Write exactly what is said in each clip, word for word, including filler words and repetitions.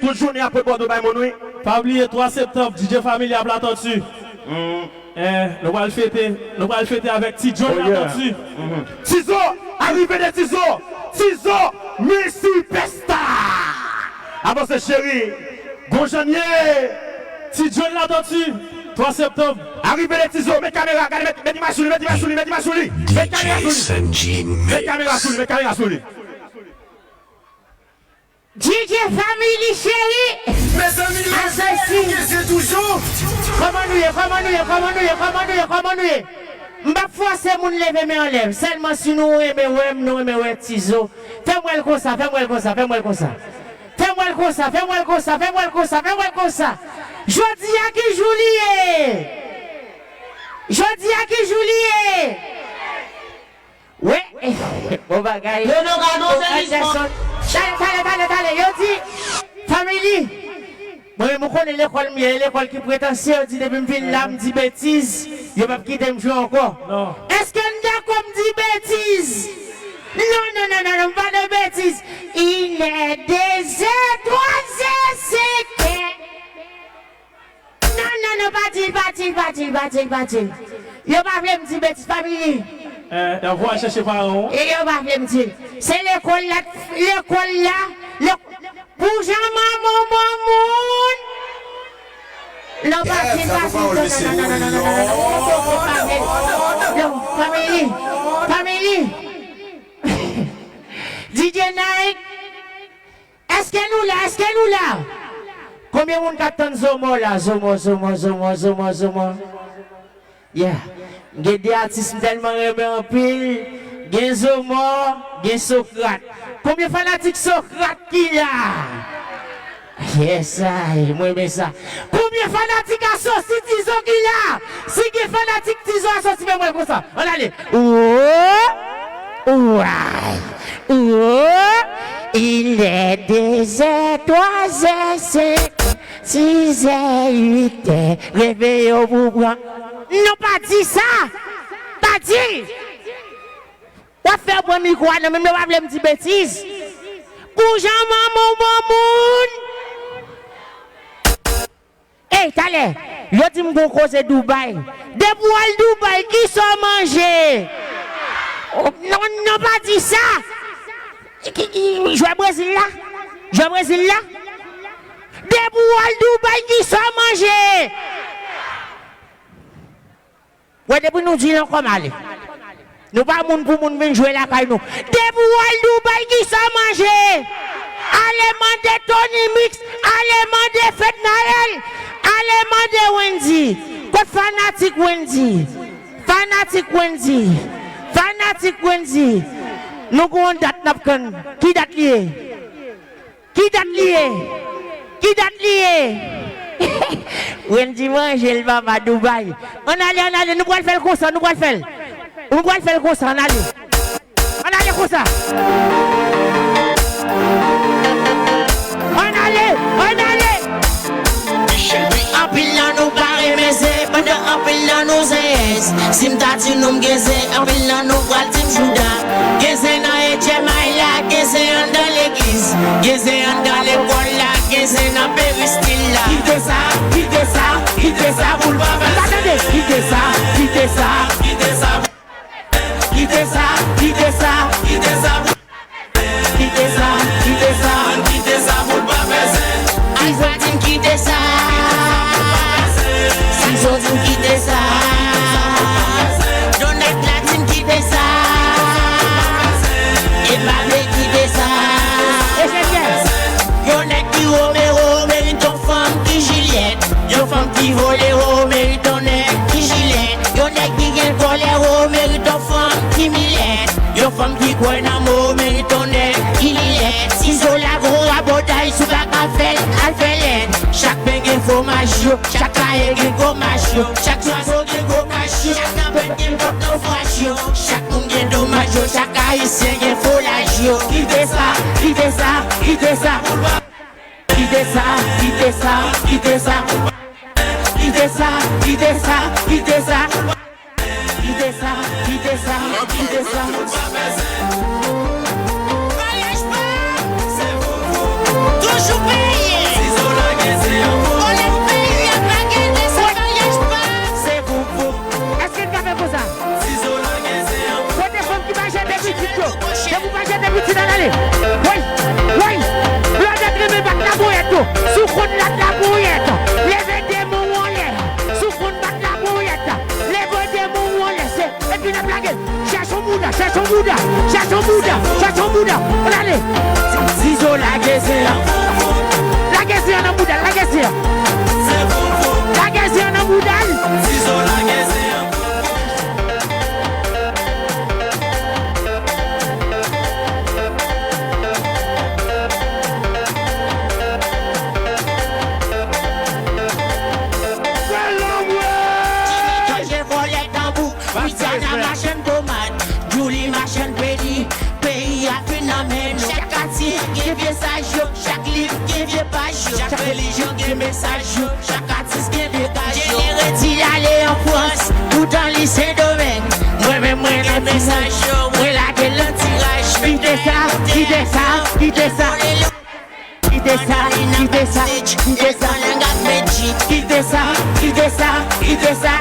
Tout jounen apre Bòdo bay moun, wi. Pa bliye twa septanm, D J Family ap Latòti. Eh, nou pral fete, nou pral fete avèk Ti John Latòti. Tizo, arive de Tizo. Tizo, mi sipèsta. Avanse cheri. Gon jan n ye. Ti John Latòti, twa septanm. Arive de Tizo, met kamera, gade, met, met imaj sou li, met imaj sou li, met imaj sou li. Met kamera sou li. Met kamera sou li, met kamera sou li. D J Family cheri. Mezanmi, leve, nou gen zye toujou. Kòman nou ye, kòman nou ye, kòman nou ye, kòman nou ye, kòman nou ye? M p ap fòse moun leve men anlè. Sèlman si nou renmen wè m, nou renmen wè Tizo. Fè m wè l konsa, fè m wè l konsa, fè m wè l konsa. Fè m wè l konsa, fè m wè l konsa, fè m wè l konsa, fè m wè l konsa. Jodi a ki jou li ye? Jodi a ki jou li ye? Wi, bon bagay. Leonardo Anderson. Talè, talè, talè, talè. Yo di, Family. Mwen menm, ou konnen lekòl m ye, e lekòl ki pretansye, yo di depi m vin la, m di betiz, yo p ap kite m jwe ankò. Èske n dakò m di betiz? Non, non, non, non, non, m pa nan betiz. Il est deux heures, trois heures, cinq heures. Non, non, non, pa di l, pa di l, pa di l, pa di l, pa di l. Yo pa vle m di betiz, Family. Eh, y ap voye chèche paran w. E yo pa vle m di l. Se lekòl la, lekòl la, le, pou jan manman w bon moun. Non, pa di l, pa di l, non, non, non, non, non, non, non, non, non, non, non, non, non, Family, Family. D J Nike. Èske nou la? Èske nou la? Konbyen moun k ap tann Zomo la? Zomo, Zomo, Zomo, Zomo, Zomo. Yeah. Gen de atis m tèlman renmen anpil. Gen Zomo, gen Sokrat. Konbyen fanatik Sokrat ki la? Yes, ay, mwen renmen sa. Konbyen fanatik Asosi Tizo ki la? Si gen fanatik Tizo Asosi, fè m wè l konsa. Ann ale. Wo! Way! Wo! Il est deux heures, trois heures, cinq heures, six heures, huit heures. Reveye w pou pran. Non, pa di sa! Pa di l! W ap fè pran mikwo a nan men m, yo pa vle m di betiz. Pou jan manman w bon moun. Ey, talè, yo di m gon koze Dubai. Depi w al Dubai, kisa w manje? Oh, non, non, pa di sa. Ki, ki, jwè Brezil la? Jwè Brezil la? Depi w al Dubai, kisa w manje? Wè, depi nou di l ankò, m ale. Nou pa moun pou moun vin jwe lakay nou. Depi w al Dubai, kisa w manje? Ale mande Tony Mix, ale mande Fednaelle, ale mande Wendy. Kot fanatik Wendy? Fanatik Wendy. Fanatik Wendy. Nou gon dat n ap tann. Ki dat li ye? Ki dat li ye? Ki dat li ye? Wendy manje l papa Dubai. Ann ale, ann ale, nou pral fè l konsa, nou pral fè l. Nou pral fè l konsa, ann ale. Ann ale konsa. Ann ale, ann ale. Anpil nan nou pa renmen zen, pandan anpil nan nou zen. Si m ta di nou m gen zen, anpil nan nou pral di m jouda. Gen zen nan H M I la, gen zen anndan legliz. Gen zen anndan lekòl la, gen zen nan peristil la. Kite sa, kite sa, kite sa pou l pa pase. Kite sa, kite sa, kite sa pou Kite sa, kite sa, kite sa pou, kite sa, kite sa, kite sa pou l pa pèse. Alfa di m kite sa. Tizo di m kite sa. Donèt la di m kite sa. E pa vle kite sa. Yon nèg ki Romero merite yon fanm ki Jilyèt. Yon fanm ki Volero merite yon nèg ki Jilèt. Yon nèg ki gen kòlèro merite yon fanm ki Milèt. Yon fanm ki kwè nan mo merite yon nèg ki Lilèt. Tizo la gwo rabòday, si w pa ka fè l, al fè lèd. Chak pen gen fwomaj yo, chak kaye gen gwo mach yo, chak zwazo gen gwo kach yo, chak kanpèt gen pòt nofwaj yo, chak moun gen domaj yo, chak ayisyen gen folaj yo. Kite sa, kite sa, kite sa. Kite sa, kite sa, kite sa. Kite sa, kite sa, kite sa. Kite sa, kite sa, kite sa. Vwayaj pa toujou peye. Mesaj yo, chak liv gen vye paj yo, chak relijyon gen mesaj yo, chak atis gen degaj yo. Jenere di l ale an Frans, poutan li Sendomeng. Mwen menm mwen nan mesaj yo, mwen lage l nan tiraj. Kite sa, kite sa, kite sa. Kite sa, kite sa, kite sa. Kite sa, kite sa, kite sa.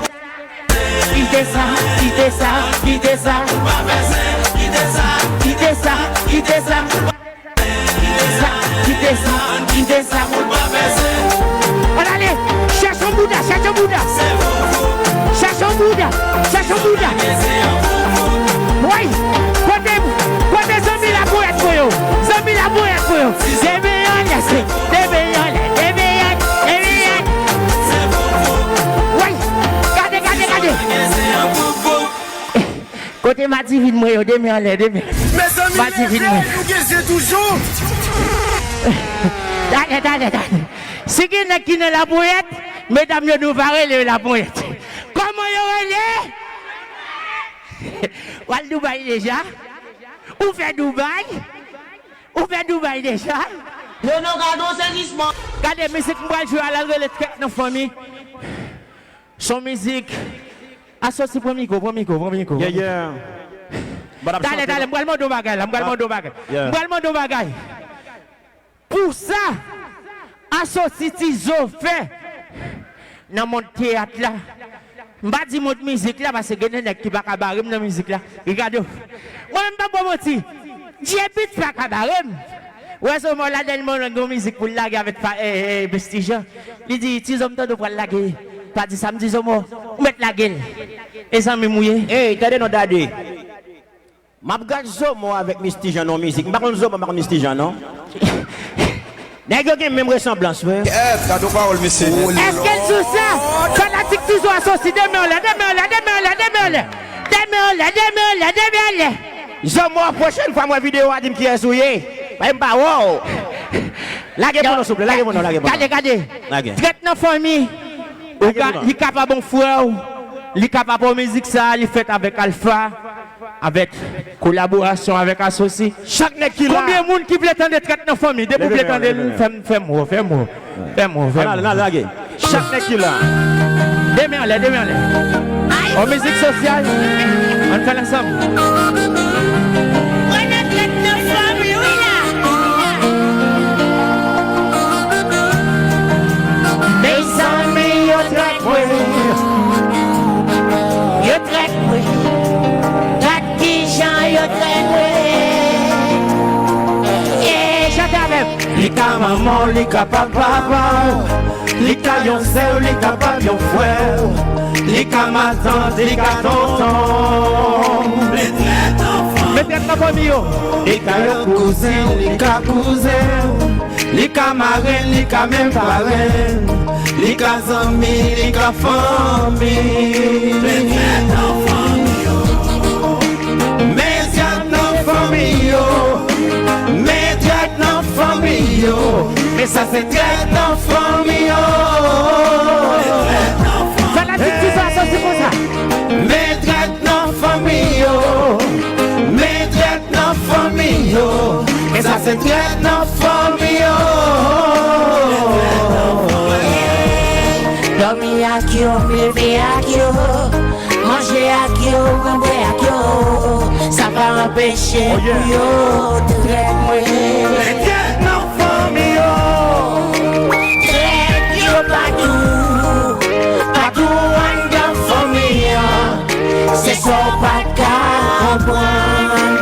Kite sa, kite sa, kite sa. Kite sa, kite sa, kite sa. Kite sa, kite sa, kite sa. Ann ale, chèche yon bouda, chèche yon bouda. Chèche yon bouda, chèche yon bouda. Woy, kote, kote zanmi laponyèt mwen yo? Zanmi laponyèt mwen yo. Leve anlè, se, leve anlè, leve anlè, leve anlè. Woy, gade, gade, gade. Kote madivin mwen yo, de men anlè, de men. Mezanmi, leve, nou gen zen toujou. Talè, talè, talè. Si gen nèg ki nan laponyèt, medam yo, nou pa rele yo laponyèt. Kòman yo rele? W al Dubai deja? Ou fè Dubai? Ou fè Dubai deja? Yo, nou gade yon sezisman. Gade mizik m pral jwe a, l al rele Trèt nan fanmi. S on mizik. Asosi, pran mikwo, pran mikwo, pran mikwo. Yeah, yeah. Talè, talè, m pral mande yon bagay la, m pral mande yon bagay. Yeah. M pral mande yon bagay. Pou sa, Asosi Tizo fè nan mond teyat la. M pa di mond mizik la, paske gen de nèg ki pa ka bare m nan mizik la. Ricardo, mwen menm pa ba w manti. Djebit pa ka bare m. Wè Zomo la dènye moman gen yon mizik pou l lage avèk pa, eh, eh, Besti Jan. Li di, "Tizo, m tande w pral lage. Pa di sa," m di, "Zomo, ou mèt lage l." E zanmi m ou ye? Ey, tande non, Daddy. M ap gad Zomo avèk Misty Jean nan yon mizik. M pa konn Zomo, m pa konn Misty Jean, non. Nèg yo gen menm resanblans, wi. Yes, gade yon pawòl, mesye. Èske l sou sa? Fanatik Tizo Asosi, de men anlè, de men anlè, de men anlè, de men anlè. De men anlè, de men anlè, de men anlè. Zomo, pwochèn fwa m wè videyo a, di m kiyès ou ye. Paske m pa wè w. Lage pou nou, souple, lage pou nou, lage pou nou. Gade, gade. Lage. Trèt nan fanmi. Ou ka, li kapab yon frè w, li kapab yon mizik sa, li fèt avèk Alpha, avèk kolaborasyon avèk Asosi. Chak nèg ki la. Konbyen moun ki vle tande Trèt nan fanmi? Depi w vle tande l, fè m, fè m wè, fè m wè. Fè m wè, fè m wè. Lage. Chak nèg ki la. De men anlè, de men anlè. On mizik sosyal. Ann fè l ansanm. Mezanmi, yo trèt mwen. Yo trèt mwen. Gad kijan yo trèt mwen. Chante avè m. Li ka manman w, li ka papa w. Li ka yon sè w, li kapab yon frè w. Li ka matant, li ka tonton. Men trèt nan fanmi yo. Li ka yon kouzin, li ka kouzen w. Li ka marenn, li ka menm parenn. Li ka zanmi, li ka fanmi. Men trèt nan fanmi yo. Men trèt nan fanmi yo. Men sa se trèt nan fanmi yo. Fanatik Tizo Asosi konsa. Men trèt nan fanmi yo. Men trèt nan fanmi yo. Men sa se trèt nan fanmi yo. Dòmi ak yo, leve ak yo, manje ak yo, pran bwè ak yo. Sa pa anpeche pou yo trèt mwen. Men trèt nan fanmi yo. Trèt yo patou, patou anndan fanmi an. Se sa w pa t ka konprann.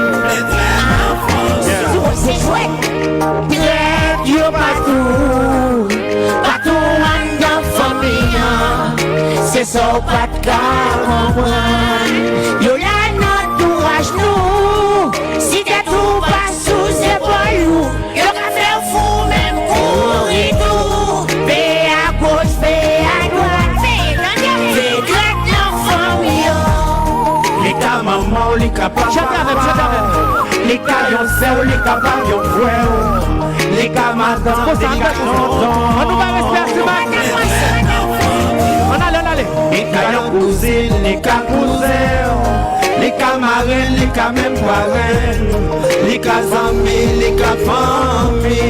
Sou se jwèt. Trèt yo patou, patou anndan fanmi an. Se sa w pa t ka konprann. Yo la nan antouraj nou. Si tèt ou pa sou zepòl ou, yo ka fè w fou, menm kouri tou. Ve agoch, ve adwat, ve trèt nan fanmi yo. Li ka manman w, li ka papa w. Li ka yon sè w, li kapab yon frè w. Li ka matant, li ka tonton. Ann nou ba respè a Simak. Ann ale, ann ale. Li ka yon kouzin, li ka kouzen w. Li Ka marenn, li ka menm parenn, li ka zanmi, li ka fanmi.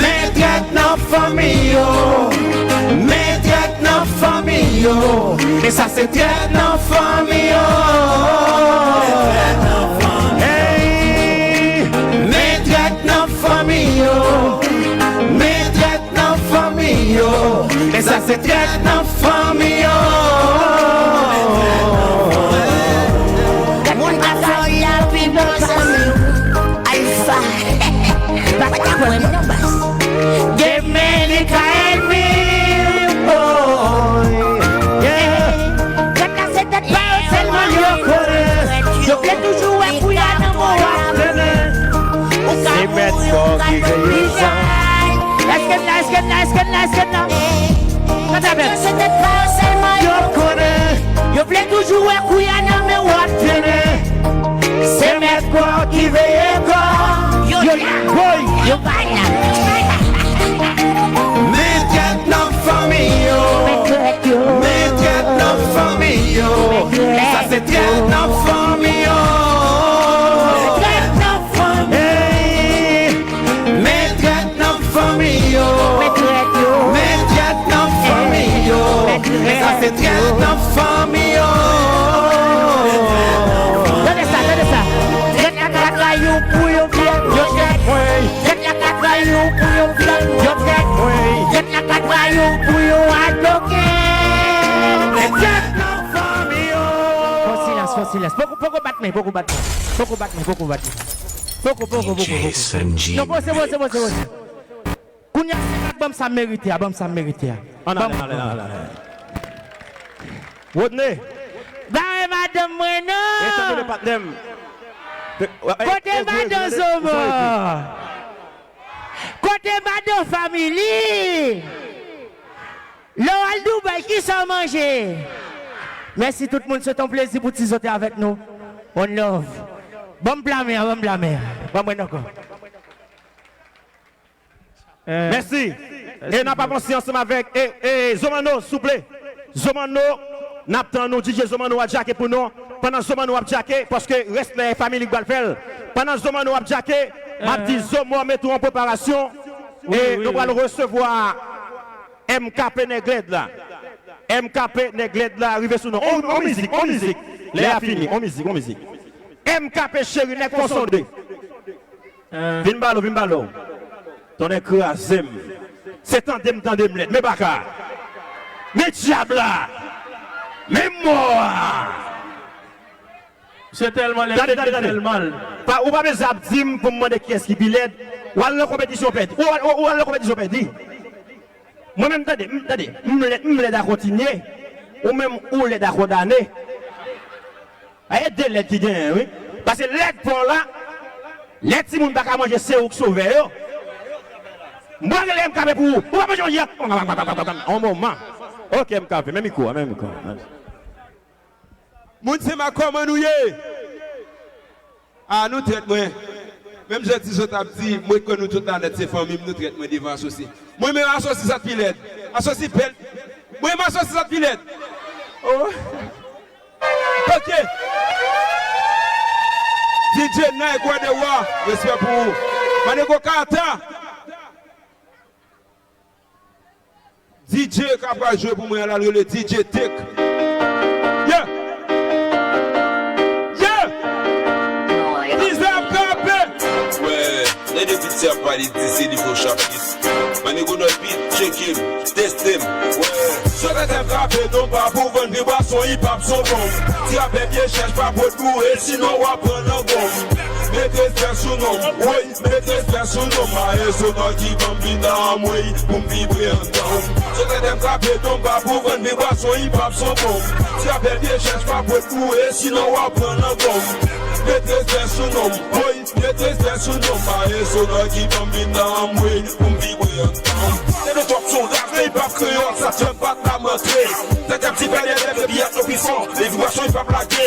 Men trèt nan fanmi yo, men trèt nan fanmi yo, men sa se trèt nan fanmi yo. Hey! Men trèt nan fanmi yo, men trèt nan fanmi yo, men sa se trèt nan fanmi yo. Moun pa fè w lavi bon zanmi. Alfa. Pa ta kwè m non baz. Demen li ka ènmi. Oh, yeah. Gad la se tèt pa yo sèlman yo konnen. Yo vle toujou wè kouya nan men w ap trennen. Se mèt kò ki veye sa. Èske n la, èske n la, èske n la, èske n la? Tande byen. Se tèt pa yo sèlman yo konnen. Yo vle toujou wè kouya nan men w ap trennen. Se mèt kò ki veye kò. Yo la. Woy. Yo pa la. Men trèt nan fanmi yo. Men trèt yo. Men trèt nan fanmi yo. Men trèt. Sa se trèt nan fanmi yo. Men trèt nan fanmi. Hey! Men trèt nan fanmi yo. Men trèt yo. Men trèt nan fanmi yo. Men trèt. Men sa se trèt nan fanmi yo. Tande sa, tande sa. Trèt la ka trayi w pou yon vyann. Yo trèt mwen. Trèt la ka trayi w pou yon vyann. Yo trèt mwen. Trèt la ka trayi w pou yon advoke. Men trèt nan fanmi yo. Fò silans, fò silans. Poko, poko bat men, poko bat men. Poko bat men, poko bat men. Poko, poko, poko, poko. Non, poze, poze, poze, poze. Kounye a, se bat ban m sa m merite a, ban m sa m merite a. Ann ale, ann ale, ann ale, ann ale. Rodney. Bare madanm mwen non. E tann tande patnè m. Kote madan Zoma? Kote madan family? Lè w al Dubai, kisa w manje? Mèsi tout moun, se t on plezi pou ti zote avèk nou. One love. Ban m pla men an, ban m pla men an. Ban mwen ankò. Mèsi. E n ap avanse ansanm avèk e, e, Zomano, souple. Zomano, n ap tann ou, D J Zomano a djake pou nou. Pandan Zomano ap djake, paske rès la e Family k pral fè l. Pandan Zomano ap djake, m ap di Zomo mete w an preparasyon. E nou pral resevwa M K P nèg lèd la. M K P nèg lèd la rive sou nou. On, on mizik, on mizik. Lè a fini, on mizik, on mizik. M K P cheri, nèg fon sonde. Vin ba l, vin ba l. Tonnè kraze m. Se tande m, tande m lèd. Men baka. Men dyab la. Men mò a. Se tèlman lèd, tande, tande, tande. Tèlman. Pa, ou pa bezwen ap di m pou m mande kiyès ki pi lèd. Ou al nan konpetisyon pèdi. Ou al, ou al nan konpetisyon pèdi. Mwen menm, tande, m, tande, m lèd, m lèd a kontinye. Ou menm, ou lèd a kondane. A, e de lèd ki genyen, wi. Paske lèd pa w la, lè timoun pa ka manje, se ou k sovè yo. M pral rele M K P pou ou. Ou pa manje manje a. On moman. Ok, M K P, men mikwo a, men mikwo a. Moun Senmak, kòman nou ye? A, nou trèt mwen. Menm jan ti zòt ap di, mwen kwè nou tout la nèt se fanmi m, nou trèt mwen devan Asosi. Mwen menm Asosi sa t pi lèd. Asosi bèl. Mwen menm Asosi sa t pi lèd. Oh. Ok. D J Nike Roi de Roi, respè pou ou. Manego Kata. D J k ap pral jwe pou mwen an la, l rele D J Tek. Yeah! Yeah! Dizèv kanpe! Wè, lè de piti ap pale, di se li pou chapit. Manego nòt bit, tcheke m, teste m. Wè. Sou tèt M K P, non pa pou vann, vibwasyon hip hop son bonm. Ti rapè byen chèch, pa pwodui, sinon w ap pran nan gonm. Mete respè sou non m, woy. Mete respè sou non m, maestro Nòki ban m bit la anmwey, pou m vibre anndan w. Se tèt M K P, non pa pou vann, vibwasyon hip hop son bonm. Ti rapè byen chèch, pa pwodui, sinon w ap pran nan gonm. Mete respè sou non m, woy. Mete respè sou non m, maestro Nòki ban m bit la anmwey, pou m vibre anndan w. Tèt de twòp son rap, men hip hop kreyòl, sa fè m pa t la mantre. Tèt M K P, lè lè, epi ak nou pi fò, e vibwasyon hip hop lage.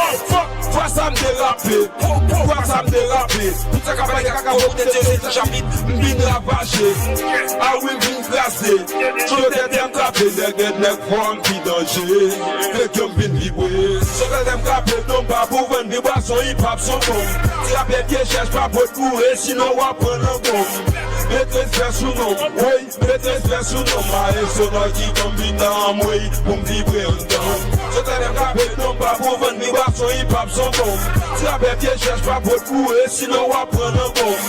Fwa sa m derape, fwa sa m derape. Tout sa k ap bay kaka, wè, tèt yo se ti chapit, m vin ravaje. A wi, m vin kraze. Yo tèt m krape, nèg, nèg, nèg, fò m ki danje. Fèk yo m vin vibre. Sou tèt m krape, non, pa pou vann, vibwasyon hip hop son bon. Ti rapè vye chèch pa pot boure, sinon w ap pran nan gonm. Mete respè sou non, wi. Mete respè sou non, maestro Nòki, konbina anmwey, pou m vibre anndan. Sou tèt m krape, non, pa pou vann, vibwasyon hip hop son bon. Ti rapè vye chèch pa pot boure, sinon w ap pran nan gonm.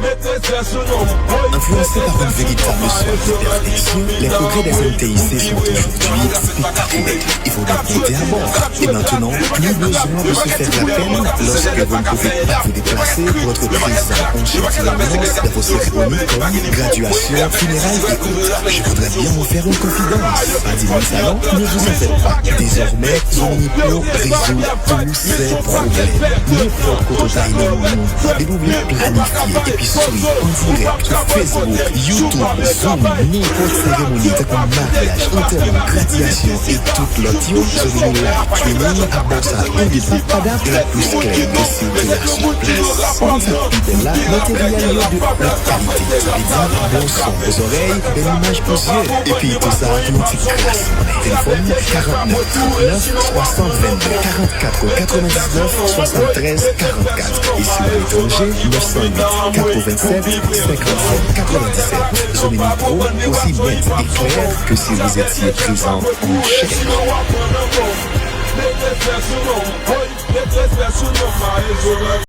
Mete respè sou non, wi. Influencé par une véritable soif de perfection, les progrès des M T I C sont aujourd'hui spectaculaires. Il faut donc monter à bord. Et maintenant, plus besoin de se faire la peine lorsque vous ne pouvez pas vous déplacer pour être présent en chef d'annonce dans vos cérémonies comme graduation, funérailles et autres. Je voudrais bien vous faire une confidence. Pas dit dans le salon, ne vous en faites pas. Désormais, Zone Pro résout tous ces problèmes. Nenpòt kote w ta ye nan lemonn, depi w vle planifye epi swiv an dirèk sou Facebook, YouTube, Zoom, nenpòt seremoni tankou maryaj, antèman, gradyasyon e tout lòt yo, Zone Pro la. Epi nou ap ba w sa an depo, pa dat, e la plis klè ke si w te la sou plas. Ou konn sa k pi bèl la? Materyèl yo de haute qualité. Sa vle di bon son pou zòrèy, bèl imaj pou zye. Epi tou sa pou yon ti kras monnè. Telefòn karant nèf trant nèf swasant venn de, karant kat katrevendiznèf swasanntrèz karant kat. E si w aletranje, nèf san uit katrevennsèt senkannsèt katrevendiznèf. Zone Pro, aussi net et clair que si vous étiez présent en chair.